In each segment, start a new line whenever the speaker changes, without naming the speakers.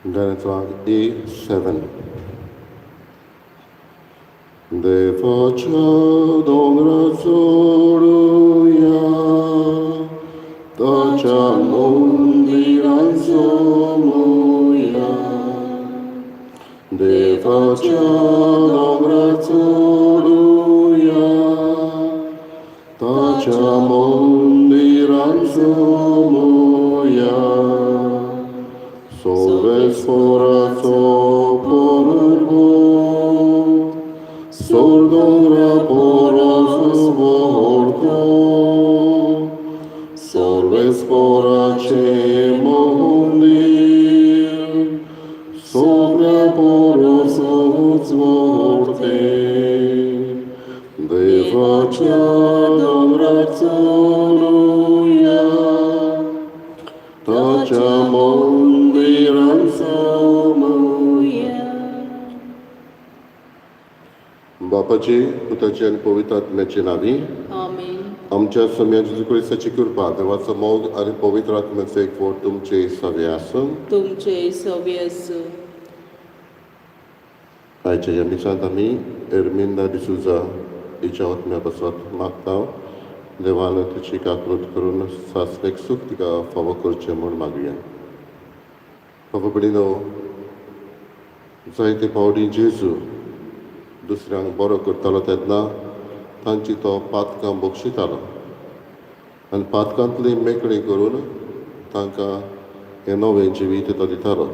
गाण्याचो राग A7. देवाच्या दोंगरा चडुया, ताच्या मंदिरान जमूया. देवाच्या दोंगरा चडुया, ताच्या मंदिरान जमूया. सर्वेस्पराचो परबो, सोर दोंगरा परस व्हड तो. सर्वेस्पराचें मंदीर सगळ्या परस व्हड तें. देवाच्या दोंगरा चलुया, ताच्या मंदिरान जमुया. बापाची, पुताची आनी पवित्र आत्म्याची नांवी.
आमेन.
आमच्या सोम्या जेजू क्रिस्ताची कृपा, देवाचो मोग आनी पवित्र आत्म्याचो एकवट तुमचे सगळे आसूं.
तुमचे सवे आसूं.
आयच्या ह्या मिसांत आमी एर्मिंदा डिसुजा हिच्या आत्म्या पासत मागता. देवान तिची काकूत करून सासणेक सूख तिका फावो करचें म्हूण मागुया. बाबा भयणीनो, जायते फावटी जेजू दुसऱ्यांक बरो करतालो तेन्ना तांची तो पातकां बक्षितालो आनी पातकांतली मेकळी करून तांकां हें नवें जिवीत तो दितालो.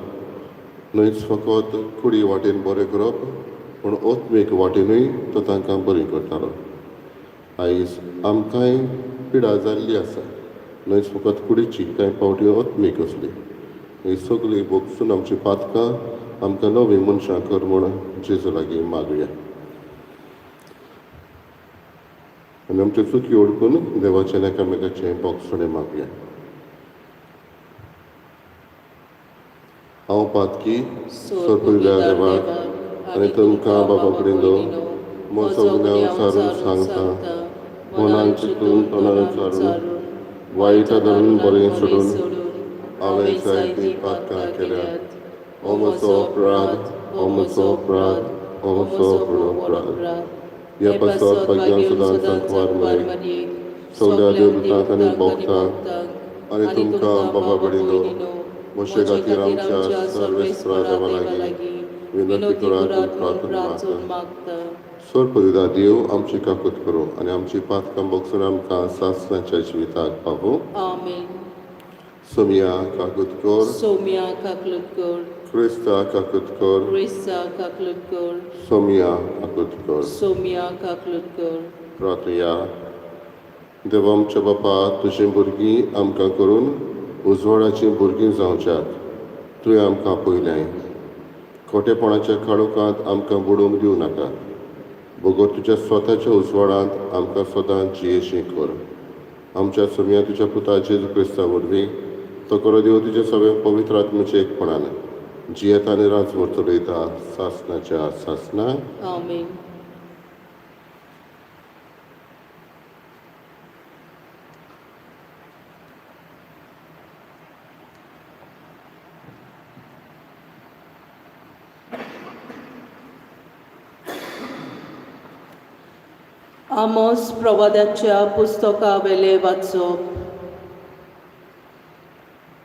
न्हयच फकत कुडी वाटेन बरें करप, पूण आत्मीक वाटेनूय तो तांकां बरी करतालो. आयज आमकांय पिडा जाल्ली आसा, न्हयच फकत कुडीची, कांय फावटी आत्मीक आसली. ही सगळी भोगसून आमची पातकां आमकां नवीं मनशां कर म्हूण जेजू लागीं मागुया आनी आमच्यो चुकी ओळखून देवाचें एकामेकाचें बोगसणें मागुया. हांव पातकी सोरपुल्या देवाक आनी तुमकां बाबा भयणीनो म्हजो गुन्यांव सारून सांगता. मनान चिंतून, तोंडान उच्चारून, वायट धरून बरें सोडून हांवें जायतीं पातकां केल्यात. हो म्हजो अपराध, हो म्हजो अपराध, हो म्हजो व्हड अपराध. ह्या पासत भाग्यान सदांच सांकवार मरेक, सगळ्या देवदूतांक आनी भक्तांक आनी तुमकां बाबा भयणीनो म्हजे खातीर आमच्या सर्वेस्परा देवा लागीं विनंती करात म्हूण प्रार्थना मागता. सोरपदिदा देव आमची काकूत करूं आनी आमची पातकां भोगसून आमकां सासणाच्या जिविताक पावूं.
आमेन.
सोमिया काकूत कर.
सोम्या काकलूत कर.
क्रिस्ता काकूत कर.
क्रिस्ता काकलूत कर.
सोमिया काकूत कर.
सोम्या काकलूत कर.
प्रार्थया. देवा आमच्या बापा, तुजीं भुरगीं आमकां करून उजवाडाचीं भुरगीं जावच्याक तुवें आमकां पयलें. खोटेपणाच्या काळोखांत आमकां बुडोवंक दिवं नाका, बगर तुज्या स्वताच्या उजवाडांत आमकां सदांच जियेशी कर. आमच्या सोम्या तुज्या पुता जेजू क्रिस्ता वरवीं, तो करो देव तुज्या सगळ्या पवित्र आत्म्याच्या एकपणान जियेता आनी राजभर चलयता सासनाच्या सासना.
आमेन. आमोस प्रवादाच्या पुस्तका वेले वाचप.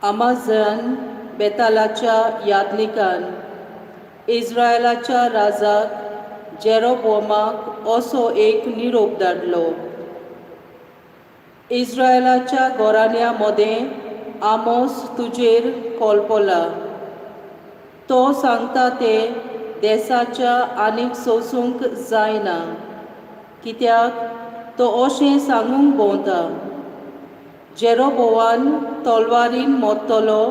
अमाजन बेतालाच्या यादनिकान इस्रायलाच्या राजाक जेरोबोमाक असो एक निरोप धाडलो. इस्रायलाच्या घराण्या मदें आमोस तुजेर कोलपला. तो सांगता ते देसाच्या आनीक सोसूंक जायना, कित्याक तो अशें सांगूंक भोंवता, जेरोबोवान तलवारीन मरतलो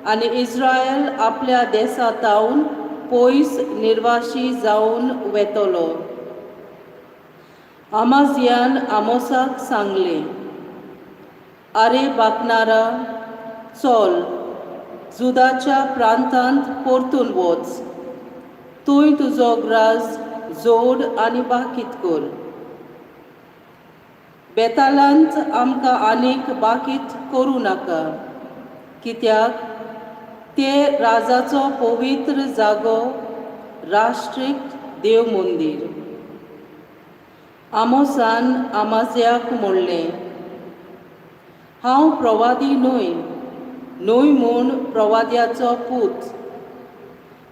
आनी इस्रायल आपल्या देसा तावन पयस निर्वाशी जावन वेतलो. आमाजियान आमोसाक सांगलें, आरे बाकनारा, चल जुदाच्या प्रांतांत परतून वच, थंय तुजो ग्रास जोड आनी बाकीत कर. बेतालांत आमकां आनीक बाकीत करूं नाका, कित्याक ते राजाचो पवित्र जागो, राष्ट्रीक देव मंदीर. आमोसान आमाज्याक म्हणलें, हांव प्रवादी न्हय, न्हय म्हूण प्रवाद्याचो पूत.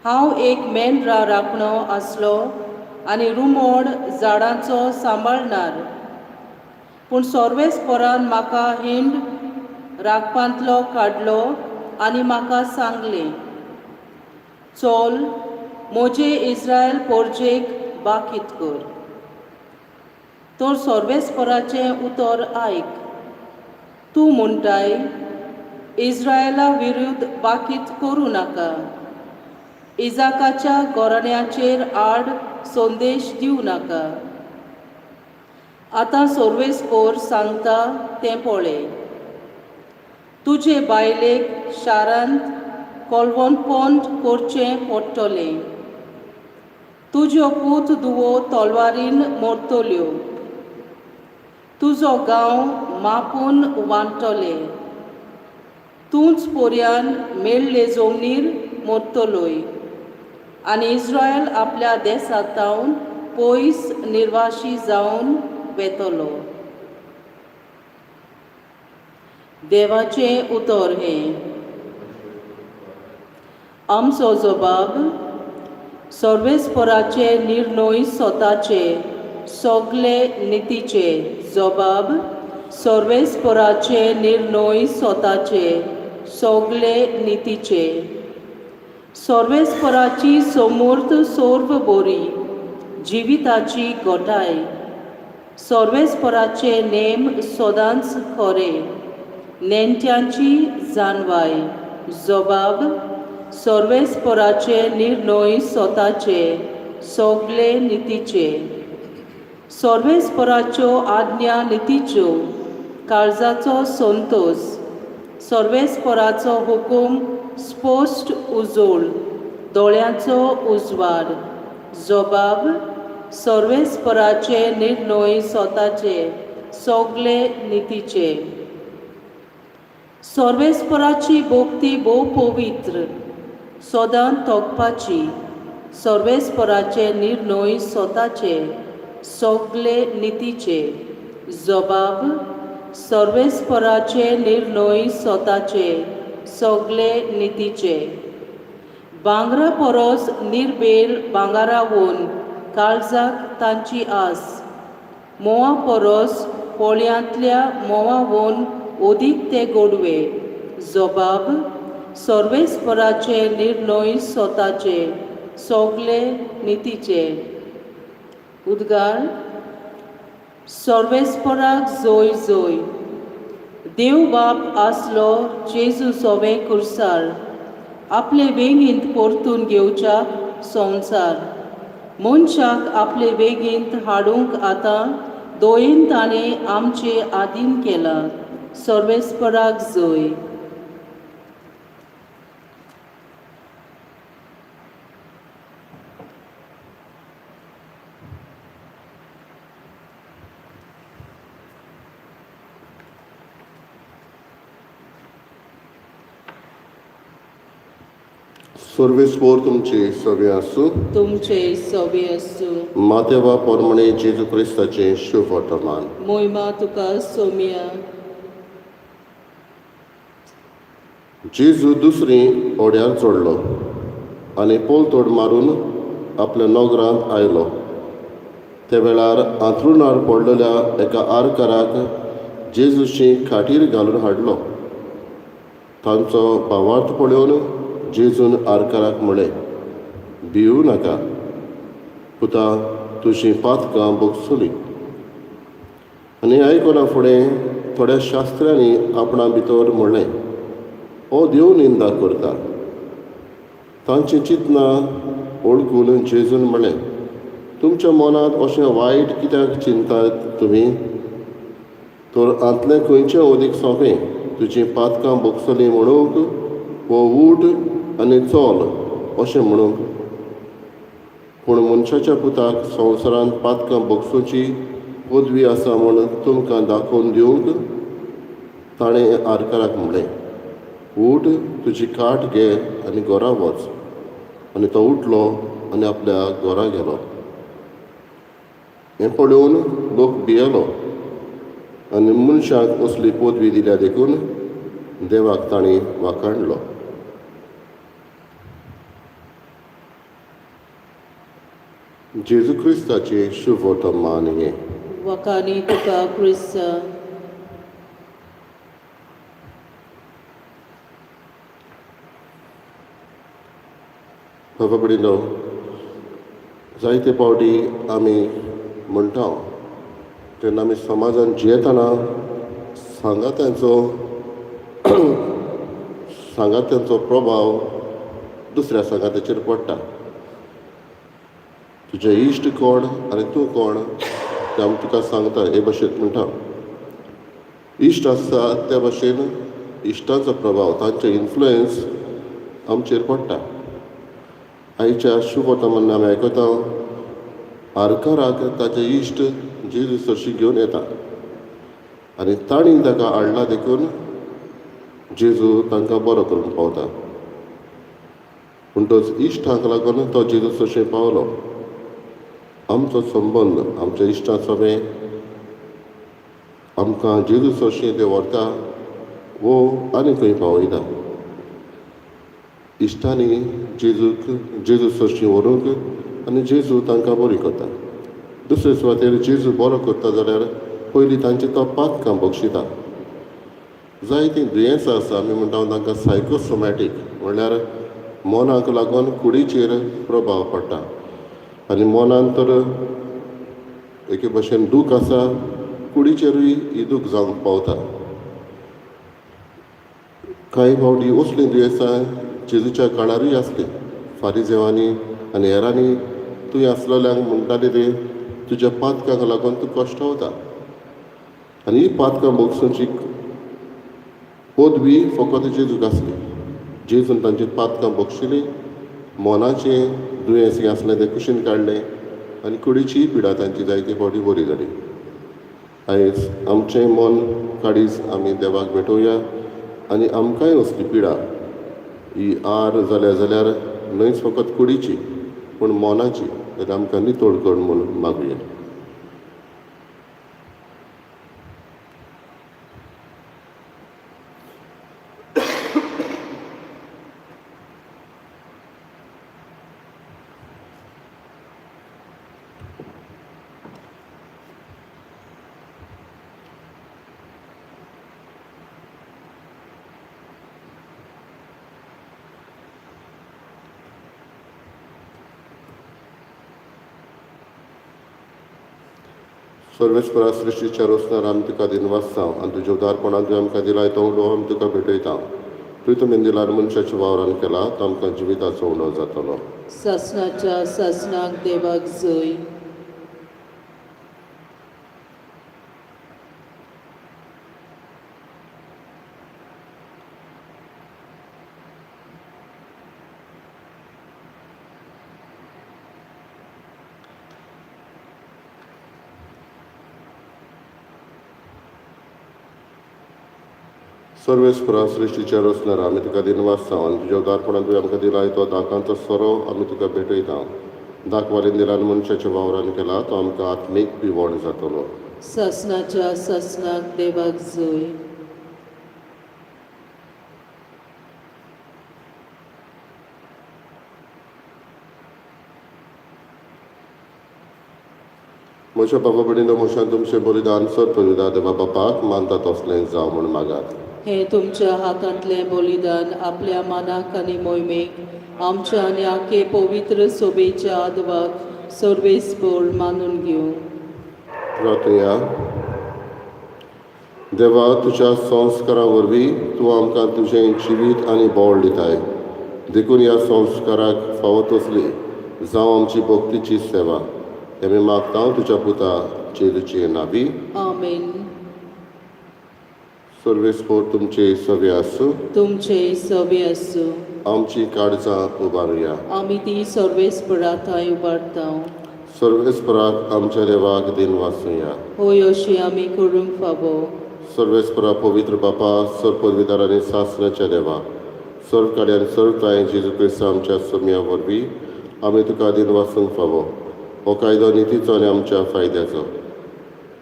हांव एक मेंढरा राखणो आसलो आनी रुमोड झाडांचो सांबाळणार. पूण सर्वेस्परान म्हाका हिंड राखपांतलो काडलो आनी म्हाका सांगलें, चल म्हजे इस्रायल पोरजेक बाकीत कर. तर सर्वेस्पराचें उतर आयक. तूं म्हणटाय, इस्रायला विरुद्ध बाकीत करूं नाका, इजाकाच्या घराण्याचेर आड संदेश दिवं नाका. आतां सर्वेस्पोर सांगता तें पळय, तुजे बायलेक शारांत कोलवणपण करचें पडटलें, तुज्यो पूत धुवो तलवारीन मोडटल्यो, तुजो गांव मापून वांट्टले, तूंच पोरयान मेळ्ळे जमनीर मोडटलोय आनी इस्रायल आपल्या देसांत पयस निर्वाशी जावन वेतलो. देवाचें उतर हें. आमचो जबाब सर्वेस्पराचे निर्णय स्वताचे सगळे नितीचे. जबाब सर्वेस्पराचे निर्णय स्वताचे सगळे नितीचे. सर्वेस्पराची समूर्त सर्व बरी, जिविताची गोठाय. सर्वेस्पराचे नेम सदांच खरे, नेणट्यांची जानवाय. जबाब सर्वेस्पराचे निर्णय स्वताचे सगळे नितीचे. सर्वेस्पराच्यो आज्ञा नितीच्यो, काळजाचो संतोस. सर्वेस्पराचो हुकूम स्पश्ट उजोळ, दोळ्यांचो उजवाड. जबाब सर्वेस्पराचे निर्णय स्वताचे सगळे नितीचे. सर्वेस्पराची भक्ती भोव पवित्र, सदां तोखपाची. सर्वेस्पराचे निर्णय स्वताचे सगळे नितीचे. जबाब सर्वेस्पराचे निर्णय स्वताचे सगळे नितीचे. भांगरा परस निर्बेल भांगरावून काळजाक तांची आस, म्होंवा परस पोळयांतल्या म्होंवावून अदीक ते गोडवे. जबाब सर्वेस्पराचे निर्णय स्वताचे सगळे नितीचे. उद्गार सर्वेस्पराक जोय जोय. देव बाप आसलो जेजू सोवे कुर्सार, आपले वेगींत परतून घेवच्याक संवसार. मनशाक आपले वेगींत हाडूंक आतां दोयेन ताणें आमचे आदीन केलां. सर्वेस्पराक जोय.
सर्वेस्पोर तुमचे सगळे आसूं.
तुमचे सोबे आसूं.
मातेवा पोरमणे जेजू क्रिस्ताचें शुभ वर्तमान.
मोहिमा तुका सोम्या.
जेजू दुसरी होड्यार चडलो आनी पोलतोड मारून आपल्या नगरांत आयलो. त्या वेळार आंथरुणार पडलेल्या एका आरकाराक जेजूशी खाटीर घालून हाडलो. तांचो भावार्थ पळोवन जेजून आरकाराक म्हळें, भिवू नाका पुता, तुजीं पातकां भोगसली. आनी आयकना फुडें थोड्या शास्त्र्यांनी आपणा भितर म्हणलें, हो देव निंदा करता. तांचीं चिंतनां वळखून जेजून म्हणलें, तुमच्या मनांत अशें वायट कित्याक चिंतात तुमी? तर हांतलें खंयचें अदीक सोंपें, तुजीं पातकां भोगसलीं म्हणूंक वो ऊठ आनी चल अशें म्हणूंक? पूण मनशाच्या पुताक संवसारांत पातकां भोगसुची पदवी आसा म्हूण तुमकां दाखोवन दिवंक ताणें आरकाराक म्हणलें, उठ, तुजी खाट घे आनी घरा वच. आनी तो उठलो आनी आपल्या घरा गेलो. हें पळोवन लोक भियेलो आनी मनशाक असली पदवी दिल्या देखून देवाक तांणी वाखाणलो. जेजू क्रिस्ताचें शुभवर्तमान हें.
वखानी तुका क्रिस्ता.
बाबा भयणीनो, जायते फावटी आमी म्हणटा, जेन्ना आमी समाजान जियेतना सांगात्यांचो प्रभाव दुसऱ्या सांगात्याचेर पडटा. तुजे इश्ट कोण आनी तूं कोण तें आमी तुका सांगता हे भाशेन म्हणटा. इश्ट आसता त्या भाशेन इश्टांचो प्रभाव, तांचो इन्फ्लुयन्स आमचेर पडटा. आयच्या शुभवर्तमान आमी आयकता, आरकाराक ताचे इश्ट जेजू सरशी घेवन येता आनी तांणी ताका हाडला देखून जेजू तांकां बरो करूंक पावता. म्हणटच इश्टांक लागून तो जेजू सरशी पावलो. आमचो संबंद आमच्या इश्टां सवें आमकां जेजू सरशी ते व्हरता वो आनी खंय पावयता. इश्टांनी जेजूक जेजू सरशी व्हरूंक आनी जेजू तांकां बरी करता. दुसरे सुवातेर जेजू बरो करता जाल्यार पयलीं तांचे तो पातकां बक्षिता. जायतीं दुयेंसां आसा, आमी म्हणटा तांकां सायकोसोमॅटीक, म्हणल्यार मनाक लागून कुडीचेर प्रभाव पडटा आनी मनान तर एके भशेन दूख आसा, कुडीचेरूय ही दूख जावंक पावता. कांय फावटी असलीं दुयेंसां जेजूच्या काळारूय आसलीं. फारिजेवांनी आनी हेरांनी तूं आसलेल्यांक म्हणटाले ते तुज्या पातकांक लागून तूं कश्टवता आनी ही पातकां भोगसुची पदवी फकत जेजूक आसली. जेजून तांची पातकां बक्षिली, मनाचें दुयेंस आसलें तें कुशीन काडलें आनी कुडीचीय पिडा तांची जायते फावटी बरी जाली. आयज आमचें मन काडीज आमी देवाक भेटोवया आनी आमकांय असली पिडा ही आर जाल्या जाल्यार न्हयच फकत कुडीची पूण मनाची जाल्यार आमकां नितळ कर म्हूण मागुया. सर्वेस्परा सृश्टीच्या रोसणार आमी तुका दिनवासता आनी तुज्या उदारपणान तुवें आमकां दिलाय तो उलो आमी तुका भेटयता. तुवें तुमी दिलार मनशाच्या वावरान केला तो आमकां जिविताचो उलो जातलो.
सासणाच्या सासणाक देवाक जय.
सर्वेस्परा सृश्टीच्या रोसणार आमी तुका दिनवासता आनी तुज्या उदारपणान तुवें आमकां दिलाय तो दाकांचो सोरो आमी तुका भेटयता. दाखवालीन दिलान मनशाच्या वावरान केला तो आमकां आत्मीक पिवण जातलो.
सासणाच्या सासणाक देवाक जय.
म्हज्या बाबा भयणीनो, म्हज्यान तुमचें बलिदान सर पवित्र देवा बापाक मानता तसलें जावं म्हूण मागात.
हें तुमच्या हातांतलें बलिदान आपल्या मनाक आनी मोहिमेक आमच्या आनी आखे पवित्र सोबेच्या आदवाक सर्वेस्पर मानून घेवं.
प्रार्थया. देवा, तुज्या संस्कारा वरवीं तूं आमकां तुजें जिवीत आनी बळ दिताय, देखून ह्या संस्काराक फावो तसली जावं आमची भक्तीची सेवा. हें आमी मागता तुज्या पुता जेजूचे नावी.
आमेन.
सर्वेस्पर तुमचे सवे आसूं.
तुमचे सवे आसूं.
आमची काळजां उबारुया.
आमी ती सर्वेस्परा थंय उबारता.
सर्वेस्पराक आमच्या देवाक दिनवासुया.
होय, अशी आमी करूंक फावो.
सर्वेस्परा पवित्र बापा, सर्व पदवीदार आनी सासणाच्या देवा, सर्व काडे आनी सर्व ताय जेजू क्रिस्ता आमच्या सोम्या वरवीं आमी तुका दिन वाचूंक फावो. हो कायदो नितीचो आनी आमच्या फायद्याचो.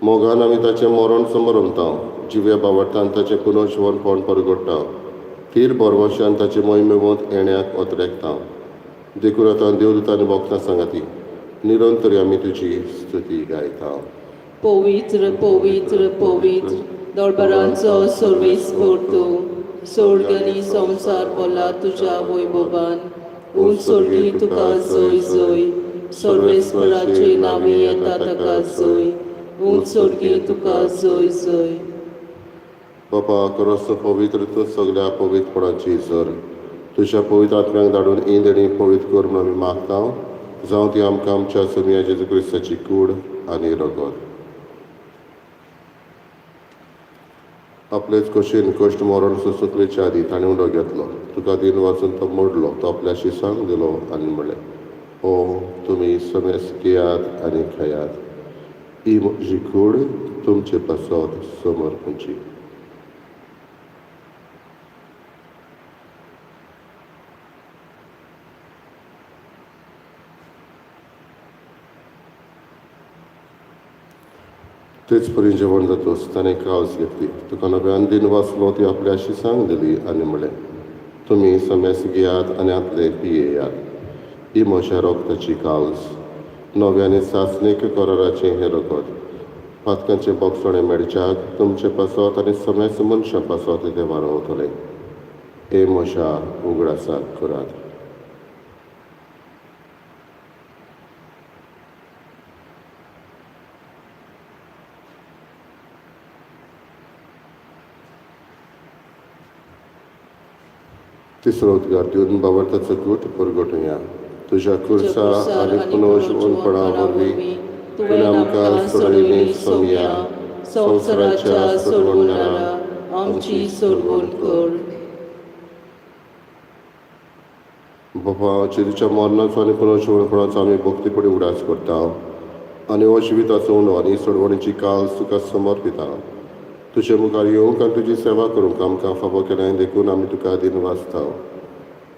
मोगान आमी ताचें मरण समरमता, जिव्या बावडटान ताचें पुनर्जिवनपण परगडटा, थीर भरवंशान ताचे मोहिमेवंत येण्याक ओतरेकता. देखून आतां देवदूत आनी भक्तां सांगाती निरंतर आमी तुजी स्तुती गायता.
पवित्र पवित्र पवित्र दरबारांचो सर्वेस्पर तूं, स्वर्ग आनी संवसार भरला तुज्या वैभवान. उंच स्वर्गी तुका जय जय, सर्वेस्पराचे नांवी येता ताका जय, उंच स्वर्गी तुका जय जय.
बापा करस पवित्र तूं सगल्या पवित्रपणाची जर तुज्या पवित्र आत्म्याक धाडून ही देणी पवित्र कर म्हणून आमी मागता, जावं ती आमकां आमच्या सोमया जेजू क्रिस्ताची कूड आनी रगत. आपलेच कशेन कश्ट मरण सोंसुकलेच्या आदी ताणें उडो घेतलो, तुका दिन वाचून तो मोडलो, तो आपल्या शिसांक दिलो आनी म्हणलें, ओ तुमी समेस घेयात आनी खायात, ही म्हजी कूड तुमचे पासत समर्पणची. तेच परी जेवण जातूच ताणें कावज घेतली, तुका नव्यान दिन वाचलो, ती आपल्या शिसांक दिली आनी म्हणलें, तुमी समेस घेयात आनी आतले पियेयात, ही म्हज्या रगताची कावज, नव्या आनी सासणीक कराराचें हें रगत, पातकांचें बोगसणें मेळच्याक तुमचे पासत आनी समेस मनशां पासत तें वारोवतलें. हे म्हज्या उगडासाक करात. तिसरो उद्गार दिवन बाबर्ताचो गूट परगटुया. तुज्या खुर्सा आनी पुनर्जिवनपणा वरवीं तुवें आमकां सोडयली सोमया, संवसाराच्या सोडवणारा
आमची सोडवण कर.
बाबा, जेजूच्या मरणाचो आनी पुनर्जिवनपणाचो आमी भक्तीपणी उगडास करता आनी हो जिविताचो उणो आनी सोडवणीची काल तुका समर्पिता. तुजे मुखार येवंक आनी तुजी सेवा करूंक आमकां फावो केलें देखून आमी तुका दिन वाचता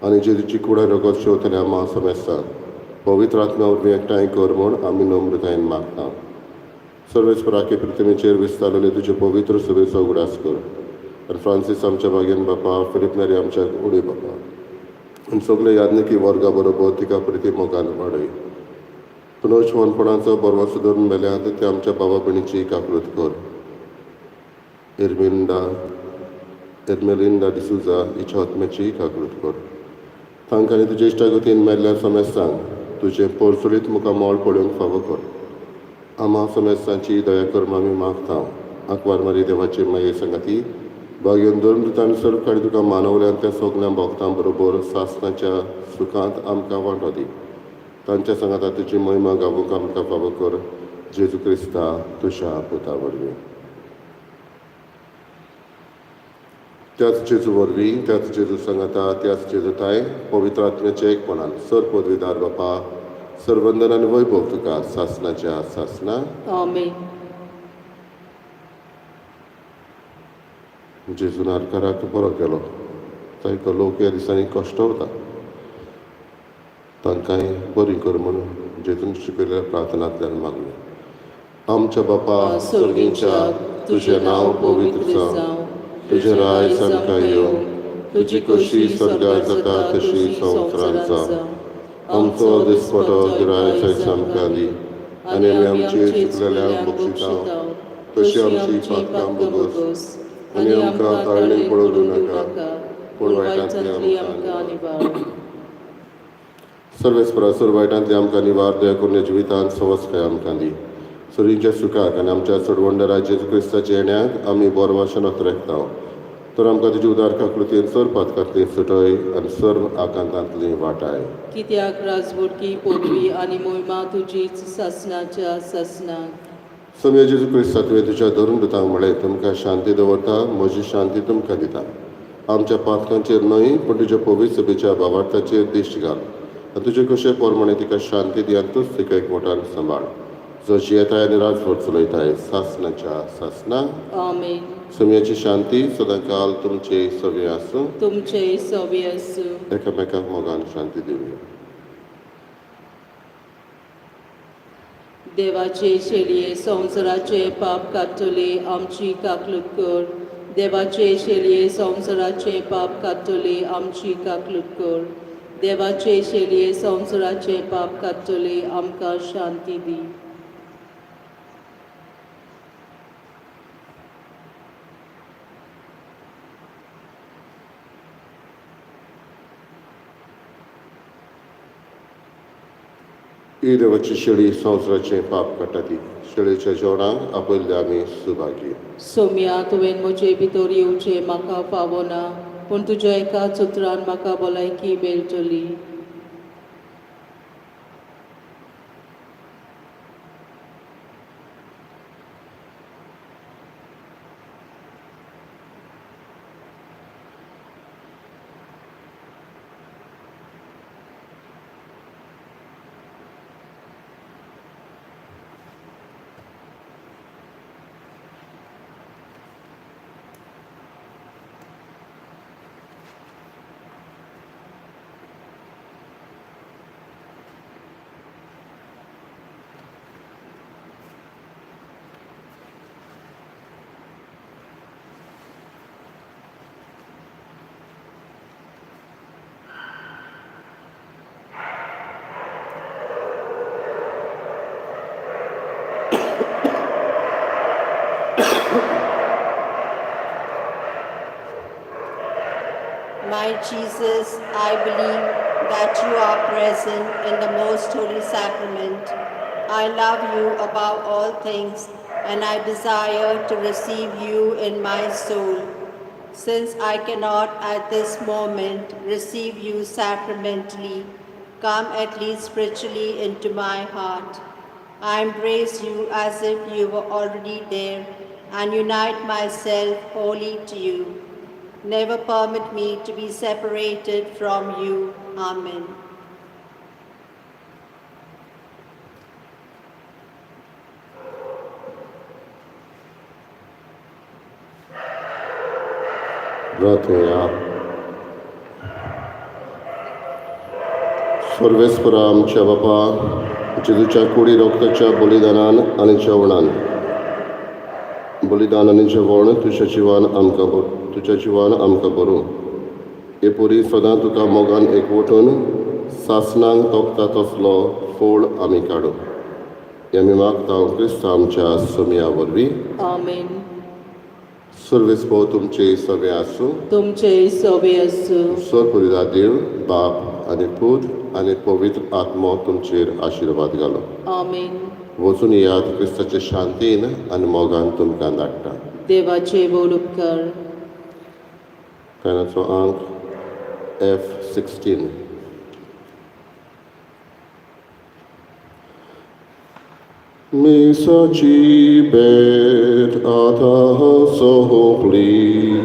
आनी जेजूची कुडां रगत शेवतल्या आमा समेस्तांक पवित्र आत्म्या वरवीं एकठांय कर म्हूण आमी नम्रतायेन मागता. सर्वेस्पराके पृथ्वीचेर विस्तारलेले तुजे पवित्र सभेचो उगडास कर आनी फ्रांसीस आमच्या भागेन बापा, फिलीप नेरी आमच्या उडी बापा आनी सगळे याज्ञिकी वर्गा बरोबर तिका प्रिती मोगान वाडय. पुनर्जिवनपणाचो बरवसो धरून मेल्यात ते आमच्या बाबा भयणीची काकृत कर. एर्मेलिंदा डिसूजा हिच्या आत्म्याची काकृत कर. तांकां आनी तुजे इश्टागतीन मेल्ल्या समेस्तांक तुजें पोरसुलीत मुखामळ पळोवंक फावो कर. आमा समेस्तांची दया कर म्हूण आमी मागता. आंकवार मारी देवाचे माये सांगाती भाग्योन धर्मदूतान सर्व काडी तुका मानवल्यान त्या सगल्या भक्तां बरोबर सासणाच्या सुखांत आमकां वांटो दी. तांच्या सांगाता तुजी महिमा गावूंक आमकां फावो कर. जेजू क्रिस्ता तुज्या पुता वरवीं. त्याच जेजू वरवीं, त्याच जेजू सांगाता, त्याच जेजूताय पवित्र आत्म्याच्या एकपणान सर पदवीदार बापा, सरवंदन आनी वैभव तुका सासणाच्या सासना.
आमेन.
जेजून आरकाराक बरो केलो. तांकां लोक ह्या दिसांनी कश्टवता, तांकांय बरी कर म्हणून जेजून शिकयल्ल्या प्रार्थनांतल्यान मागलें. आमच्या बापा सर्गींच्या, तुजें नांव पवित्र जावं, तुजें राज आमकां येवं, तुजी कशी स्वर्गार जाता तशी संवसारांत जावं. आमचो दिसपटो गिरायक आयज आमकां दी आनी आमी आमची चुकलेल्यांक बक्षिता तशी आमची पातकां भोगोस आनी आमकां ताळणेक पडूंक दिवं नाका, पूण वायटांतली आमकां
निवार.
सर्वेस्परा सर्व वायटांतली आमकां निवार, दया करून जिवितांत सवस्काय आमकां दी. सुरींच्या सुखाक आनी आमच्या चडवंडरा जेजू क्रिस्ताच्या येण्याक आमी बोरवाशन अतरेकता. तर आमकां तुजी उदार काकृतीन सर्व पातकांतली सुटय आनी सर्व आकांतांतली वाटाय.
कित्याक राजवटकी पदवी आनी मोहिमा तुजीच सासणाच्या सासणाक.
सोम्या जेजू क्रिस्ता, तुवें तुज्या धर्मदूतांक म्हळें, तुमकां शांती दवरता, म्हजी शांती तुमकां दिता. आमच्या पातकांचेर न्हय पूण तुज्या पवित्र सभेच्या भावार्थाचेर दिश्ट घाल आनी तुजे कशे प्रमाणे तिका शांती दी आनी तूंच तिका एकवटान सांबाळ. जो जियेताय आनी राजवट चलयताय सासनाच्या सासना.
आमेन.
सोम्याची शांती सदांकाल तुमचे सगळे आसूं.
तुमचे सवे आसूं.
एकामेकाक मोगान शांती दिवया.
देवाचे शेलये संवसाराचे पाप काडटले आमची काकलूत कर. देवाचे शेलये संवसाराचे पाप काडटले आमची काकलूत कर. देवाचे शेलये संवसाराचे पाप काडटले आमकां शांती दी.
ही देवाची शेळी संवसाराचें पाप काडटा ती शेळीच्या जेवणाक आपयल्ले आमी सुभागी.
सोम्या, तुवें म्हजे भितर येवचें म्हाका फावना, पूण तुज्या एका सुत्रान म्हाका भलायकी मेळटली.
My Jesus, I believe that you are present in the most holy sacrament. I love you above all things, and I desire to receive you in my soul. Since I cannot at this moment receive you sacramentally, come at least spiritually into my heart. I embrace you as if you were already there and unite myself wholly to you. Never permit me to be separated from you. Amen.
प्रार्थुया. सर्वेस्परा आमच्या बापा, जेजूच्या कुडी रोगताच्या बलिदानान आनी जेवणान, बलिदान आनी जेवण तुज्या जिवान आमकां बरोवं. हे पुरी सदां तुका मोगान एकवटून सासणांक तोखता तसलो फोड आमी काडूं. हे आमी मागता क्रिस्त आमच्या सोमया वरवीं.
आमेन.
सर्वेस्पर तुमचे सगळे आसूं.
तुमचे सवे आसूं.
सरपुरिदा देव बाप आनी पूत आनी पवित्र आत्मो तुमचेर आशिर्वाद घालो.
आमेन.
वचून येयात. क्रिस्ताचे शांतीन आनी मोगान तुमकां धाडटा.
देवाचे व्हड उपकार.
कानाचो आंक F16. मिसाची भेट आतां सोंपली,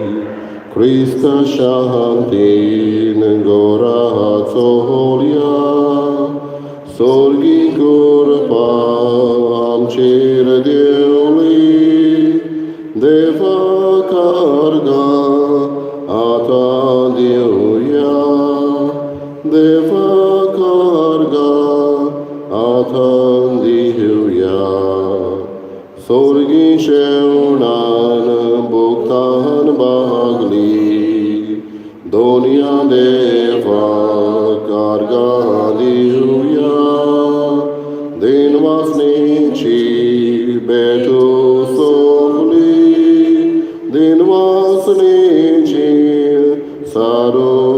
क्रिस्त शांतीन घरा चोलया. सोर्गी कृपा आमचेर देवली, देवा कार्गा आतां दिवया, देवा कार्गा आतां दिवया. सोर्गी शेवणान भुगतान बागली, दोनया देवा कार्गा दिवया. दिनवासनेची भेटू सोंपली, दिनवासनेची सारो.